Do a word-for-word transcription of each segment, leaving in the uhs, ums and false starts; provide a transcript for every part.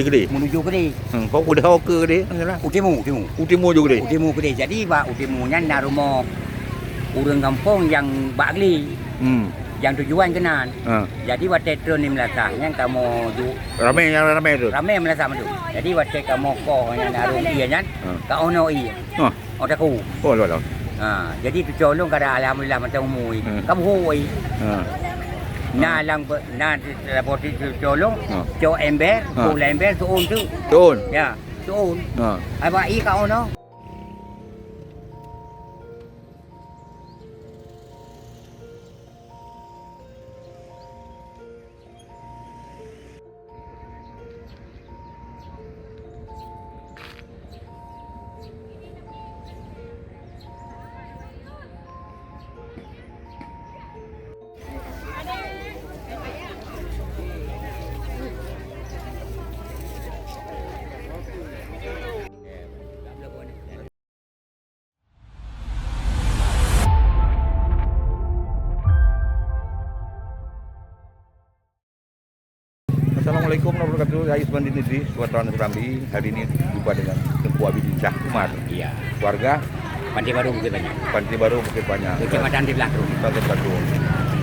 Keudè. Menuju Keudè. Hmm, ho Keudè, ho keu Keudè, kan salah. U timu, u timu. U timu ju Keudè. U timu Keudè. Jadi, bak u timu nyan na rumoh ureueng gampông nyang bak Keudè. Hmm. Nyang tujuan keunan. Ha. Jadi, watèe trön di meulasah nyan kamoe ju- Ramè, nyang ramè tu. Ramè meulasah mandum. Jadi, watèe kamoe koh nyan arung ie nyan, ha, ka 'oh noe ie. Ha. Oh, takue. Oh, alah, alah. Ha, jadi teucok lôn kada alhamdulillah macam umui. Hmm. Ka buhôi. Ha. Na lam be-, na di, di, di teucok lôn, ha, cok ember, ha, boh lam ember, seuôn tu. Seuôn? Ya, seuôn. Ha. Ai bak ie ka 'oh noe. Assalamualaikum warahmatullahi wabarakatuh. Saya Isman Idris, wartawan Serambi. Hari ini jumpa dengan Teungku Abidin Syah Umar. Iya. Warga? Pantai Baru, Bukit Panjang. Pantai Baru, Bukit Panjang. Kecamatan Tiblah Krueng. Kecamatan Tiblah Krueng.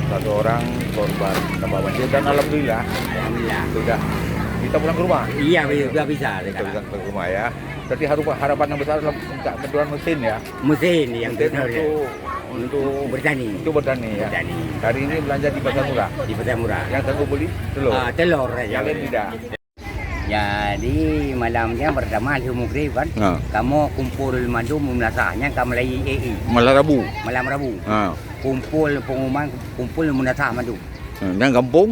Satu orang korban terdampak banjir dan alhamdulillah, alhamdulillah, sudah bisa pulang ke rumah. Iya, sudah bisa. Sudah bisa pulang ke rumah, ya. Berarti haru-, harapan yang besar adalah minta bantuan mesin, ya? Mesin yang benar, ya. Untuk, untuk bertani. Untuk bertani, ya. Bertani. Hari ini belanja di Pasar Murah. Di Pasar Murah. Yang sanggup beli telur. Ah, telur aja. Yang lain tidak. Jadi, malam nyan pertama lheuh maghrib kan, ha, kamoe kumpul mandum u meulasah. Nyan ka mulai A E. Malam Rabu. Malam Rabu. Ha. Kumpul pengumuman, kumpul u meulasah mandum. Ha, nyan gampông?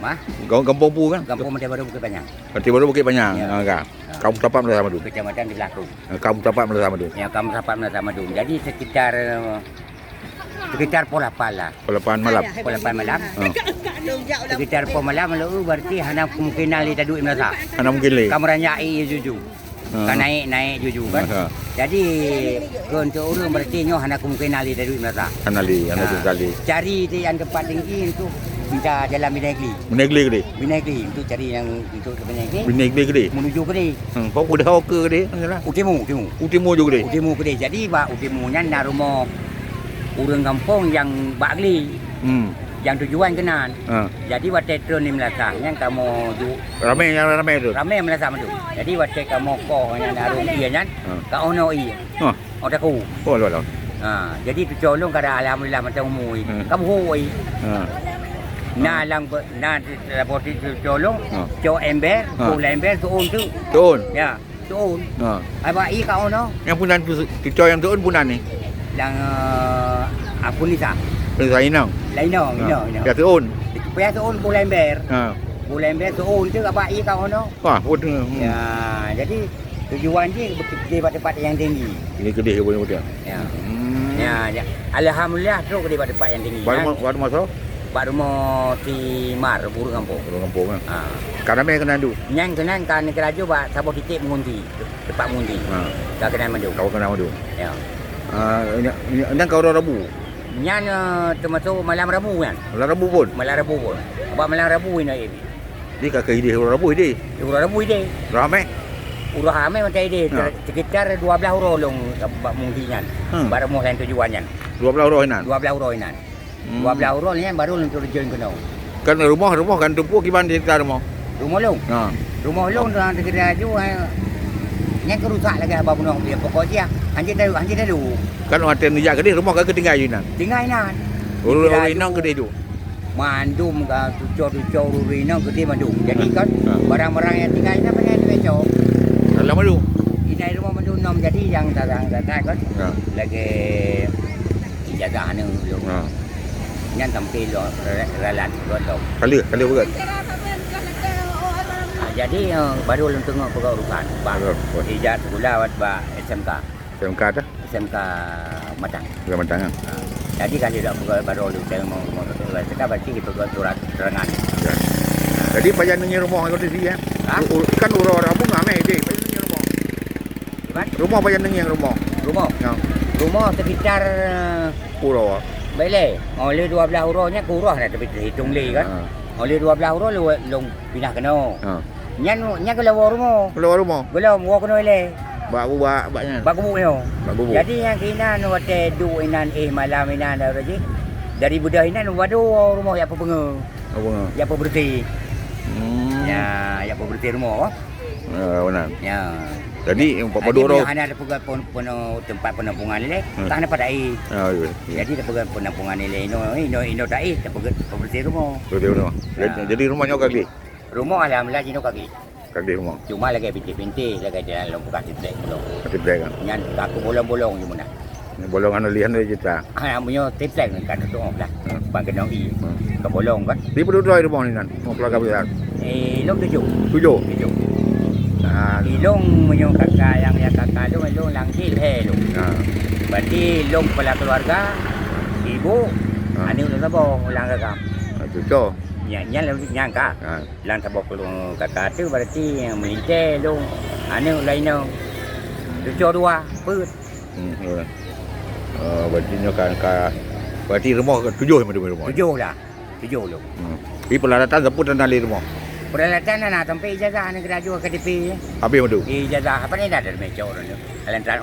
Mah? Ga-, gampông peue kan? Gampông Pantai Baru Bukit Panjang. Pantai Baru Bukit Panjang. Ya. Ha, ka. Ha. Kamoe tapak meulasah mandum. Kecamatan Tiblah Krueng. Ha, kamoe tapak meulasah mandum. Ya, kamoe tapak meulasah mandum. Jadi, sekitar, eh, sekitar pukul lapan lah. Pukul lapan malam. Pukul lapan malam. Ha. Sekitar pukul malam lalu berarti hana kemungkinan lé taduek meulasah. Hana mungkin lé. Ka meuranjak ie juju. Ha. Ka naik-naik juju kan. Ha. Jadi, keu untuk ureueng berarti nyoe hana kemungkinan lé taduek meulasah. Hana lé, hana kemungkinan lé. Cari di yang tempat tinggi untuk minta jalan bina negeri. Bina negeri ke deh? Bina negeri untuk cari yang untuk bina negeri. Bina negeri ke deh? Menuju ke deh? Hmm, ho Keudè, ho keu Keudè, kan salah. U timu, u timu. U timu ju Keudè. U timu Keudè. Jadi, bak u timu nyan na rumoh ureueng gampông nyang bak Keudè. Hmm. Nyang tujuan keunan. Ha. Jadi, watèe trön di meulasah nyan kamoe ju- Ramè, nyang ramè tu? Ramè meulasah mandum. Jadi, watèe kamoe koh nyan arung ie nyan, ha, ka 'oh noe ie. Ha. Oh, takue. Oh, alah, alah. Ha, jadi teucok lôn kada alhamdulillah macam umui. Hmm. Ka buhôi. Ha. Na lam be-, na di, di teucok lôn, ha, cok ember, ha, boh lam ember, seuôn tu. Seuôn? Ya, seuôn. Ha. Ai bak ie ka 'oh noe. Nyang punan tu, teucok nyang seuôn punan ni? Nyang, eh, Apunisa. Apunisa inong? Lah inong, ha, inong, inong. Ya, seuôn. Payah seuôn boh lam ember. Ha. Boh lam ember seuôn tu ka bak ie ka 'oh noe. Wah, betul. Hmm. Ya, jadi tujuan jih bak tempat yang tinggi. Ini keudeh, betul. Ya. Hmm. Ya, ya. Alhamdulillah, trok keudeh bak tempat yang tinggi. Baru kan? Ma-, baru masuk? Bak rumoh si Mar, ureueng gampông. Ureueng gampông, kan? Ha. Ka ramè keunan tu? Nyan keunan ka neukira ju bak saboh titik mengunci, tempat mengunci. Ha. Ka keunan mandum. Ka keunan mandum. Ya. Ah, nyan, nyan, nyan ka uroe Rabu? Nyan, eh, teumasuk malam Rabu nyan. Malam Rabu pun? Malam Rabu pun. Bak malam Rabu inoe. Di ka keu idéh uroe Rabu idéh? Uroe Rabu idéh. Ramè? Uroe ramè mantong idéh. Ha. Ter-, sekitar dua belas uroe lôn bak mungki nyan. Hmm. Bak rumoh nyang tujuan nyan. Dua belas uroe inan? Dua belas uroe inan. Hmm. Dua belas uroe nyan baru lôn terjun keunoe. Kan rumoh, rumoh kan tumpuk kiban di sekitar rumoh? Rumoh lôn? Ha. Rumoh lôn tu sekitar ju, eh, nyan keurusak lagèe haba bunoe, pokok jih, hanjeuet talu, hanjeuet talu. Kan watèe neujak keudeh rumoh ka geutinggai inan? Tinggai inan. Ureueng inong keudeh ju? Mandum ka tuco-tuco ureueng inong keudeh mandum. Jadi kan, ha, barang-barang nyang tinggai nyan banyak dipeco. Dalam mandum? Inan rumoh mandum nom, jadi nyang datang-datang kan. Ha. Lagèe ijazah aneuk lôn. Ha. Nyan sampai lôn ra-, ralat, lôn lom. Ka lheueh, ka lheueh beureukat? Ah, jadi, eh, baru lôn teungoh peugah urusan. Bak, baru, baru. Ijazah sekolah bak S M K. S M K tu? S M K Matang. S M K Matang, kan? Ha. Jadi, kan dia dah peugah baru lôn teungoh, mau, mau, berarti kita buat surat keterangan. Ya. Jadi, pajan neungieng rumoh kondisi, ya? Ha? U-, u-, kan uroe Rabu ngamè deh, pajan neungieng rumoh. Gimana? Rumoh pajan neungieng rumoh? Rumoh? Ya. Rumoh sekitar, eh, uroe. Baik leh. Oh, lheueh dua belas uroe nyan keu uroe dah tapi hitong lé kan. Ha. Oh, lheueh dua belas uroe lôn, lôn pindah keunoe. Ha. Nyan, nyan keuh lôn woe rumoh. Lôn woe rumoh? Gohlom woe keunoe ilèe. Bak, bak, bak nyan? Bak gubuk nyoe. Bak gubuk. Jadi nyan keuh inan watèe duek inan, eh, malam inan dah jih. Dari beudôh inan padum woe rumoh jak peupeungeut. Apa nyan? Jak peubeureuséh. Hmm. Ya, jak peubeureuséh rumoh. Ya, beuna. Ya. Jadi, empat puluh dua orang. Hana tapeugah pun, pun, tempat penampungan ilèe, hmm, ka hana pat aé. Ah, iya, iya. Jadi, tapeugah penampungan ilèe inoe, inoe, inoe taéh, tapeugah peubeureuséh rumoh. Peubeureuséh rumoh. Ya. Jadi, jadi rumoh nyoe ka gleh? Rumoh alhamdulillah jinoe ka gleh. Ka gleh rumoh. Cuma lagèe bintéh-bintéh, lagèe jalan lôn peugah triplek dulu. Triplek kan? Nyan ka keubolong-bolong jih meunan. Bolong anu lihan lé juta. Ah, meunyoe triplek kan ka tutup lah. Hmm. Ban keunong ie. Hmm. Keubolong kan? Di peududoi rumoh nyan, rumoh keluarga besar. Eh, lôn tujoh. Tujoh? Tujoh. Ah. Ilôn meunyoe kaka nyang, nyang kaka lôn, lôn lam gleh lôn. Ah. Berarti lôn kepala keluarga, ibu, ah, aneuk lôn saboh lam kaka. Ah, tujoh. Nyan, nyan lôn nyang ka. Ah. Lam saboh keulu-, kaka tu berarti meulintèe lôn, aneuk lôn inong. Cucoe dua, peuet. Hmm, ya. Oh, berarti nyoe kan ka, berarti rumoh tujoh meudu rumoh. Tujoh lah. Tujoh lôn. Hmm. Di peralatan sapeue tan lé rumoh? Peralatan na, na sampai ijazah aneuk geurajuet K T P. Habéh meudu? Ijazah apa ni dah ada mecok orang tu. Alan tan.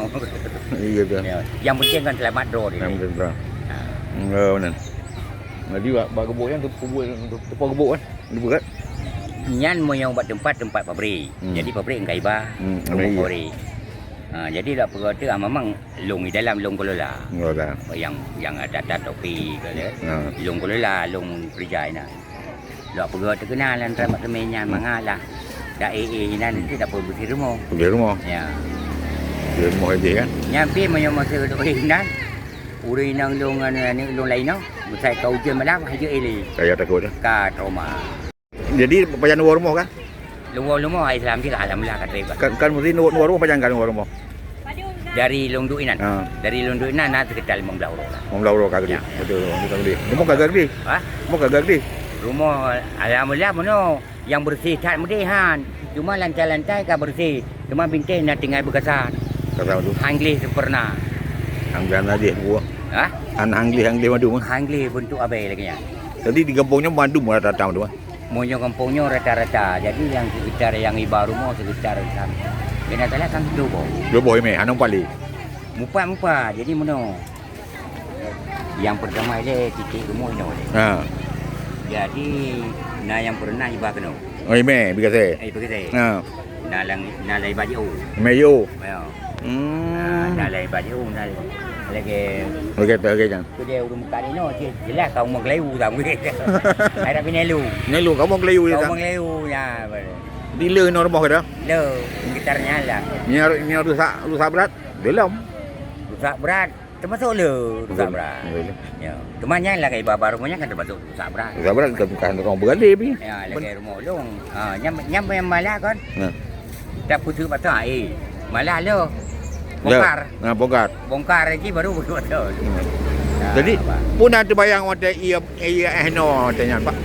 Iya tu. Ya, yang penting kan selamat droe dia. Yang penting droe. Ha. Hmm, ya, benar. Jadi bak, bak gubuk nyan tu, tu, tu, tu gubuk kan? Dibuka? Nyan meunyoe bak teumpat, teumpat pabrik. Hmm. Jadi pabrik engkai ba, hmm, pabrik. Ha, jadi lôn peugah tu, ah, memang lôn di dalam lôn kelola. Kelola. Yang, yang ada, ada topi ke, ya. Ha. Lôn kelola, lôn kerja inan. Lôn peugah tu keunan lam teumpat teumé nyan, hmm, mangat lah. Dak eh, eh, inan nanti dak peubeureuséh rumoh. Peubeureuséh rumoh. Ya. Peubeureuséh rumoh aja kan? Nyan pih meunyoe masa dok inan, ureueng inong lôn ngon aneuk lôn laén nyoe, meusai ka ujeuen malam, hana jeuet ilèe. Kaya takot, ya? Ka trauma. Jadi, pajan woe rumoh kah? Lôn woe rumoh, hai Islam jih, alhamdulillah, ka trép. Kan, kan mesti woe, woe rumoh, pajan kan woe rumoh? Dari lôn duek inan. Ha. Dari lôn duek inan, na sekitar limong belas uroe lah. Limong belas uroe ka gleh. Ya, ya. Betul, betul ka gleh. Rumoh ka gleh. Ha? Rumoh ka gleh. Rumoh, alhamdulillah, meunoe. Nyang beureuséh that meudeh han. Cuma lantai-lantai ka beureuséh. Cuma bintéh na tinggai beukasat. Kasat tu. Han gleh sempurna. Han gleh han gleh buah. Ha? Han, han gleh, han gleh mandum, ah? Han gleh bentuk abèe lagèe nyan. Jadi di gampông nyoe mandum rata-rata mandum, ah? Meunyoe gampông nyoe rata-rata. Jadi nyang sekitar nyang iba rumoh sekitar kan. Kena salah kan dua boh. Dua boh imè, hana meupat lé. Meupat-meupat. Jadi meunoe. Nyang peurtama ilèe titik rumoh inoe ilèe. Ha. Jadi na nyang peureunah iba keunoe. Oh, imè, bikasé. Eh, bikasé. Ha. Na lam, na lam iba jiôh. Imè jiôh. Ya. Hmm. Na, na lam iba jiôh, na lagèe. Lagèe tu, lagèe nyan. Tu dia ureueng bukan inoe, je-, jelas kaum Melayu dah. Ada Pinelu. Pinelu, kaum Melayu ya. Kaum Melayu ya. Di le inoe rumoh ke dah? Le, sekitar nyan lah. Ni harus, ni harus rusak, rusak berat. Dalam. Rusak berat. Termasuk le rusak berat. Betul. Ya. Cuma nyan lah iba-iba rumoh nyan kan termasuk rusak berat. Rusak berat kan bukan orang berade pi. Ya, lagèe rumoh lôn. Ha, nyan, nyan yang malah kan. Nah. Tak putus patah, eh. Malah le. Bongkar. Nah, bongkar. Bongkar lagi baru putus patah. Hmm. Ya, jadi, apa? Pun ada bayang watèe iya, iya eh no watèe nyan, Pak.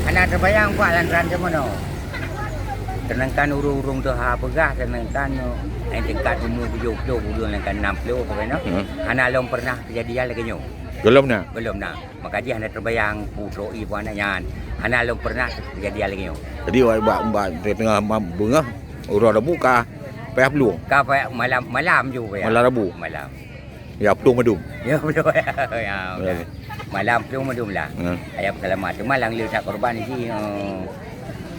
Hana teubayang, Pak, lantaran cuma no. Sedangkan ureueng-ureueng tuha peugah, sedangkan, eh, tingkat umur tujuh puluh, ureueng tingkat enam puluh, pokoknya, hmm, hana lom pernah kejadian lagèe nyoe. Belum na? Belum na. Maka jih hana teubayang, putroe pun aneuk nyan. Hana lom pernah kejadian lagèe nyoe. Jadi, bak, bak, bak teungoh ma-, beungoh, uroe Rabu ka payah plueng? Ka payah malam, malam ju payah. Malam Rabu? Malam. Ya, plueng mandum. Ya, plueng. Ya, ya. Malam plueng mandum lah. Ya. Ayam selamat. Cuma nyang le that korban jih, eh,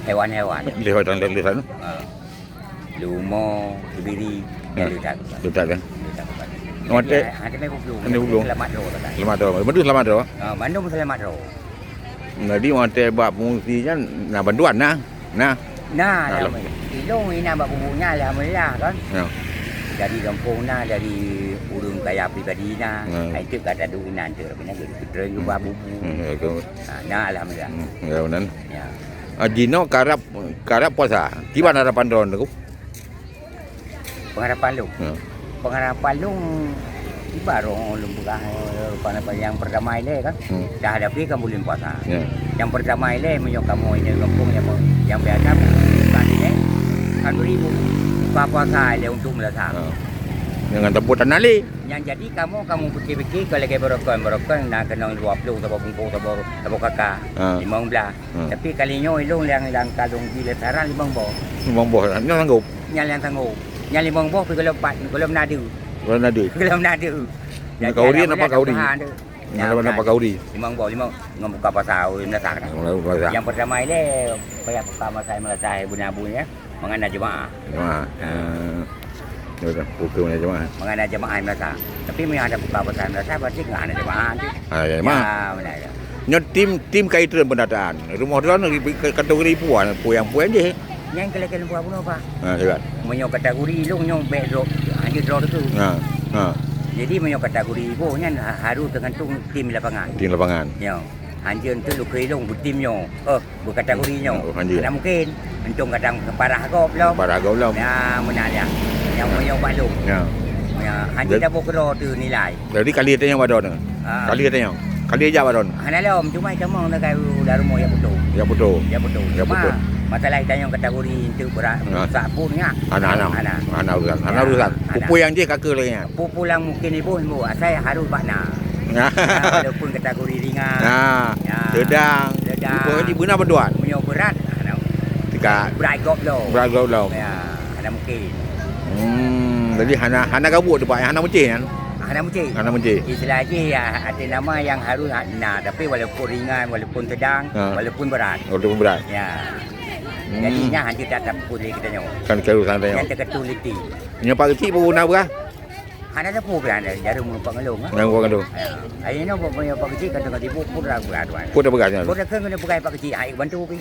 hewan-hewan. Lewat dalam lesan. Ha. Leumo, kebiri, ya, le that. Le that kan? Le that korban. Watèe, ya, ada main plueng. Ada plueng. Selamat droe lah. Selamat droe. Mandum selamat droe? Ha, mandum selamat droe. Jadi watèe bak pengungsi nyan na bantuan na? Na. Na, alhamdulillah. Ilong inan bak kubu nyan, alhamdulillah kan. Ya. Dari gampông na, dari ureueng kaya pribadi na. Ya. Ai teuk ka taduek inan teuk, kena jadi peutren juga bubu. Hmm, ya, betul. Ha, na alhamdulillah. Hmm, ya, benar. Ya. Ah, jinoe karab, karab puasa. Kiban harapan droeneuh? Pengharapan lôn. Ya. Pengharapan lôn, ibarat lôn peugah, eh, pengharapan nyang peurtama ilèe kan. Hmm. Dah hadapi kan buleuen puasa. Ya. Nyang peurtama ilèe, meunyoe kamoe di gampông nyang, nyang biasa, bukan ilèe, kan bri bu-, buka puasa ilèe untuk meulasa. Ya. Nyan ngon saboh tanah lé. Nyang jadi kamoe, kamoe pikir-pikir, ka lagèe barokon, barokon na keunong dua ploh saboh bungkôh, saboh, saboh kaka, Ha. limong blah. Ha. Tapi kali nyoe ilôn nyang, nyang ka lôn bi lé saran limong boh. Limong boh, nyan sanggob? Nyan nyang sanggob. Nyan limong boh pih gohlom pat, gohlom na deuh. Gohlom na deuh? Gohlom na deuh. Jadi, kauri alhamdulillah, nampak kauri? Tuhan tu. Nyan, nyan nampak kauri? Limong boh, limong, ngon buka puasa, oh, meunasah. Ngon buka puasa. Nyang pertama ilèe, payah buka puasa, meunasah, bunoe-bunoe, ya. Mangat na jeumaah. Jeumaah. Ha. Eh, ya udah, pukul na jeumaah. Mangat na jeumaah meunasah. Tapi meunyo hana buka puasa meunasah, berarti hana jeumaah tu. Ah, ya, jeumaah. Ya, benar, ya. Nyoe tim, tim ka itreun peundataan. Rumoh droen ri-, ri-, kategori puan, puan-puan jih. Nyan keuleubeh bunoe, Pak. Ha, silakan. Meunyo kategori ilôn nyoe bèk droe, hanya droe tu. Ha, ha. Jadi meunyo kategori iboh nyan ha-, harus teugantung tim lapangan. Tim lapangan. Ya. Hanjeuet enteuk lukée ilôn beutim nyoe. Oh, beukategori nyoe. Oh, hanjeuet. Hana mungkin. Untông kadang parah gob lom. Parah gob lom. Ya, meunan ya. Nyang meunyoe bak lôn. Ya. Ya, hanjeuet taboh keudroe teuh nilai. Jadi kali tanyoe bak droeneuh? Ah. Kali tanyoe? Kali jak bak droeneuh? Hana lom, cuma itamong na kayu dalam rumoh ya beutôi. Ya beutôi. Ya beutôi. Ya beutôi. Cuma masalah itamong kategori enteuk berat, rusak pun ya. Hana, hana. Hana. Hana urusan. Hana urusan. Hana. Peue-peue nyang jih ka keu lagèe nyan. Peue-peue nyang mungkin iboh, iboh. Asai harus bak na. Ya. Ya, walaupun kategori ringan. Ya. Ya. Sedang. Sedang. Iboh ni beuna bantuan. Meunyoe berat, hana. Tika. Berat gob lom. Berat gob lom. Ya, hana mungkin. Hmm, jadi hana, hana gabuek teumpat, hana meucéh kan? Hana meucéh. Hana meucéh. Istilah jih ya, arti nama yang harus ha-, na, tapi walaupun ringan, walaupun sedang, Ha. walaupun berat. Walaupun berat. Ya. Hmm. Jadi nyan hana tak tapukul lé kita nyoe. Kan kalau sana tengok. Yang terketul liti. Nyoe Pak Keuchik pun na beurah? Hana teupeu pih hana, jarum meureumpok ngon lôn, ha? Meureumpok ngon lôn. Ya. Ayeuna buet meunyoe Pak Keuchik kan teungoh sibuk, peue dah peugah tuan. Peue dah peugah tuan? Peue dah kheun keuneuk peugah Pak Keuchik, hai bantu pih.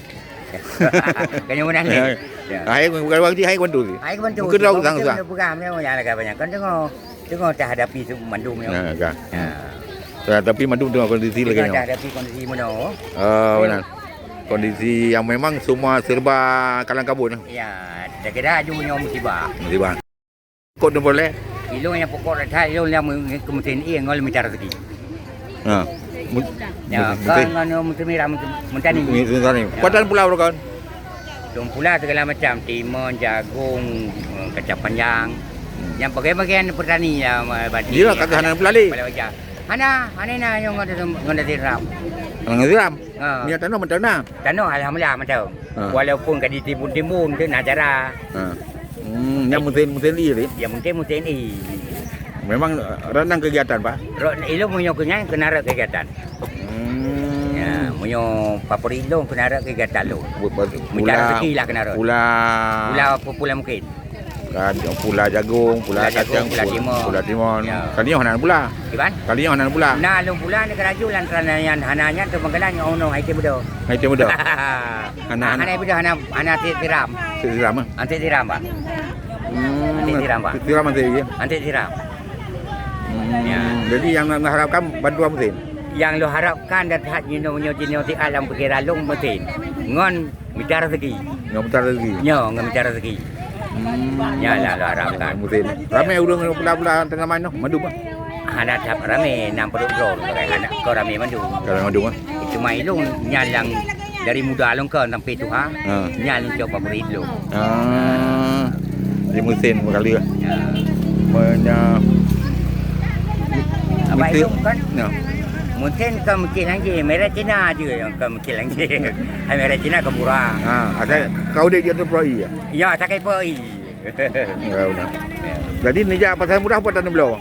Kan nyang meunan lé. Ya. Ya. Hai peugah Pak Keuchik, hai bantu pih. Hai bantu pih. Mungkin dah usah-usah. Peugah meunyoe nyang lagèe banyak. Kan teungoh, teungoh tahadapi mandum nyoe. Ya, kan. Ya. Ya, tapi mandum teungoh kondisi lagèe nyoe. Teungoh tahadapi kondisi meunoe. Oh, benar. Kondisi yang memang semua serba kalang kabut. Ya, saya kira aju nyoe musibah. Musibah. Kot nyoe boleh? Ilôn nyang pokok that, ilôn nyang meu-, keu meusén ié ngon mita rezeki. Ha. Mu-, ya, mu-, kan ngon meusén mira, meusén, meusén tani. Meusén tani. Ya. Patan pula, Bro, kan? Lôn pula segala macam, timun, jagung, eh, kacang panjang. Hmm. Nyang bagian-bagian petani ya, ma-, bati. Iya, ya, kakak hana pula lé. Pala wajar. Hana, hana na nyang ngon, ngon dati ram. Ngon dati ram? Ha. Minyak tanah mantong na? Tanoh alhamdulillah mantong. Ha. Walaupun ka ditimbun-timbun tu na cara. Ha. Hmm, nyang meusén, meusén ié tadi? Ya, meusén, meusén ié. Memang, eh, rot nan kegiatan, Pak? Rot ilôn meunyoe keu nyan keunan rot kegiatan. Hmm. Ya, meunyoe favorit lôn keunan rot kegiatan lôn. Bu-, bu-, mita pula, rezeki lah keunan rot. Pula. Pula, pula mungkin. Kan, pula jagung, pula kacang, pula timun. Pula timun. Ya. Kali nyoe hana pula. Kiban? Kali nyoe hana pula. Na lôn pula ni keuraju lantaran nyan hana nyan tu meukeunong nyoe hai teuh beudôh. Hai teuh beudôh. Hana, hana. Hana beudôh, hana, hana sit siram. Sit siram, ah? Sit siram, Pak. Hmm. Sit siram, Pak. Sit siram masih, ya? Sit siram. Hmm. Ya. Jadi yang nak harapkan bantuan mesin? Yang lôn harapkan dan that jinoe nyoe jinoe siat lam pikiran lôn mesin. Ngon Mita rezeki. Ngon mita rezeki. Nyoe, ngon mita rezeki. Hmm. Nyan lah lôn harapkan. Musim. Ramé ureueng pula-pula tanaman tu, mandum ah? Hana that ramé, nam peuduek droe lôn pakai. Hana, kon ramé mandum. Kon ramé mandum ah? Cuma ilôn nyan nyang dari muda lôn kon sampai tuha, ha, nyan lôn cok favorit lôn. Ah. Di musim kali lah. Ya. Menya-, Abang musim, ilôn kan? Ya. Musim kon meucit lagi, merah Cina je yang kon Kilang je. Hai merah Cina ke murah. Ha, asai kau dek jatuh pro iya. Ya, asai kai pro i. Ya, benar. Ya. Jadi nijak pasai murah apa tanam bloe?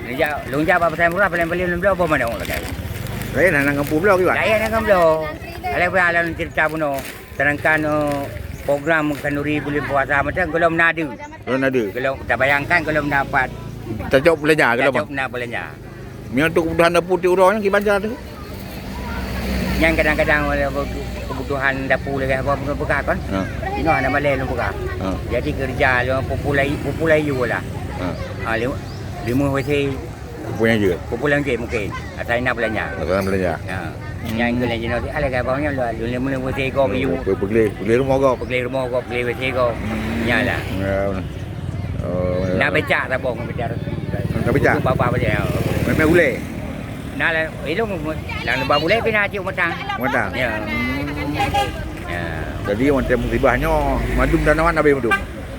Nijak, lôn jak bak pasai murah paling-paling lôn bloe boh manok lah kai. Lain hana ngampu bloe kiban? Lain hana ngampu bloe. Alai pun alam cerita bunoe. Sedangkan, eh, program khanduri buleuen puasa macam golom na deuh. Golom na deuh. Golom, tabayangkan golom dapat. Tajok belanja golom. Tajok na belanja. Meunyoe untuk kebutuhan dapur tiep uroe nyan kiban cara tu? Nyan kadang-kadang wala kebutuhan dapur lagèe apa pun peugah kan. Ha. Inoe hana malèe lôn peugah. Ha. Jadi kerja lôn pupula, pupula iyue lah. Ha. Ha, lim-, limong W C. Pupula je. Pupula je mungkin. Asai na belanja. Asai na belanja. Ha. Hmm. Nyan keu lôn jinoe, alai ka bang nyan lôn, lôn, lôn W C go iyue. Pe-, peugléh, peugléh rumoh go. Peugléh rumoh go, peugléh W C go. Hmm. Nyan lah. Ya, benar. Oh, ya. Nak becak saboh ngon becak. Nak becak? Untuk babah balik, ya. Memang ulèe? Nah, lah, ilong, lam lubang ulèe pih na cit matang. Matang? Ya. Ya. Jadi, macam musibah nyoe, mandum tanaman habéh mandum?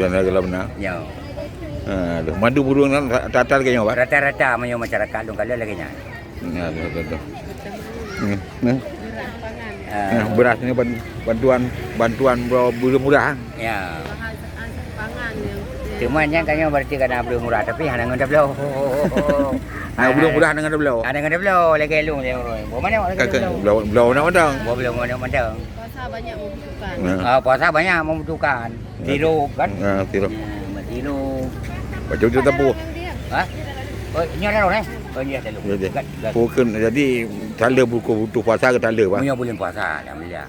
Nyoe, nyoe, nyoe, nyoe. Ya. Ha, aduh, mandum ureueng nyan rata-rata lagèe nyoe, Pak? Rata-rata meunyoe masyarakat lôn kalon lagèe nyan. Ya, betul, betul. Ni, ni. Ah. Nah, beras ni ban-, bantuan, bantuan beu-, beu murah. Ya. Cuma nyan kan nyoe berarti kana beu murah, tapi hana ngon tabloe. Nah, beu murah hana ngon tabloe. Hana ngon tabloe, lagèe lôn, lagèe lôn. Beu mana, lagèe lôn. Beu, beu mana mantong? Beu, beu mana mantong? Puasa banyak membutuhkan. Nah. Ah, puasa banyak membutuhkan. Ya. Sirup, kan? Ya, sirup. Ya, sirup. Baca udah tabuh. Ha? Oh, nyoe dah, eh? Oh, nyoe dah. Ya, ya. Gat, gat. Bukan, jadi, tak ada buku butuh puasa ke tak ada, Pak? Meunyoe buleuen puasa, alhamdulillah.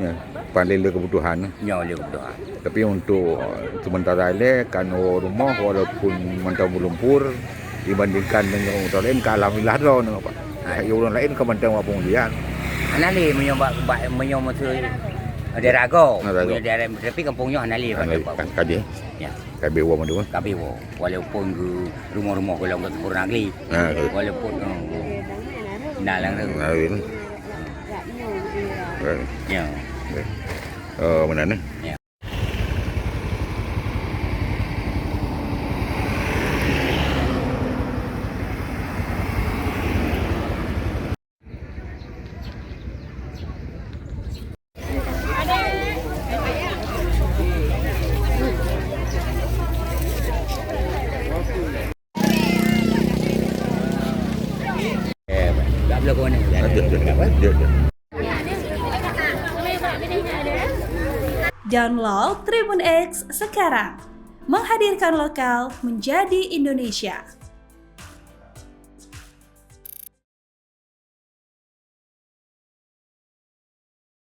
Ya, paling le kebutuhan. Nyoe le kebutuhan. Tapi untuk sementara ilèe, kan rumoh walaupun mantong beu lumpur, dibandingkan dengan ureueng laén, ka alhamdulillah droe nyoe, Pak. Ha. Ureueng laén ka mantong bak peungujian. Hana lé meunyoe bak, bak, meunyoe meusu daerah Go. Daerah Go. Meunyoe daerah, tapi kampung nyoe hana lé, Pak. Hana lé, kan, ka jih. Ya. Ka abéh woe mandum, eh? Ka abéh woe. Walaupun geu-, rumoh-rumoh golom ka sempurna lé. Ha, ya. Walaupun, oh, oh. Nah, lang tu. Nah, ya. Ya. Ya. Oh, meunan, eh? Ya. Download Tribun X sekarang. Menghadirkan lokal menjadi Indonesia.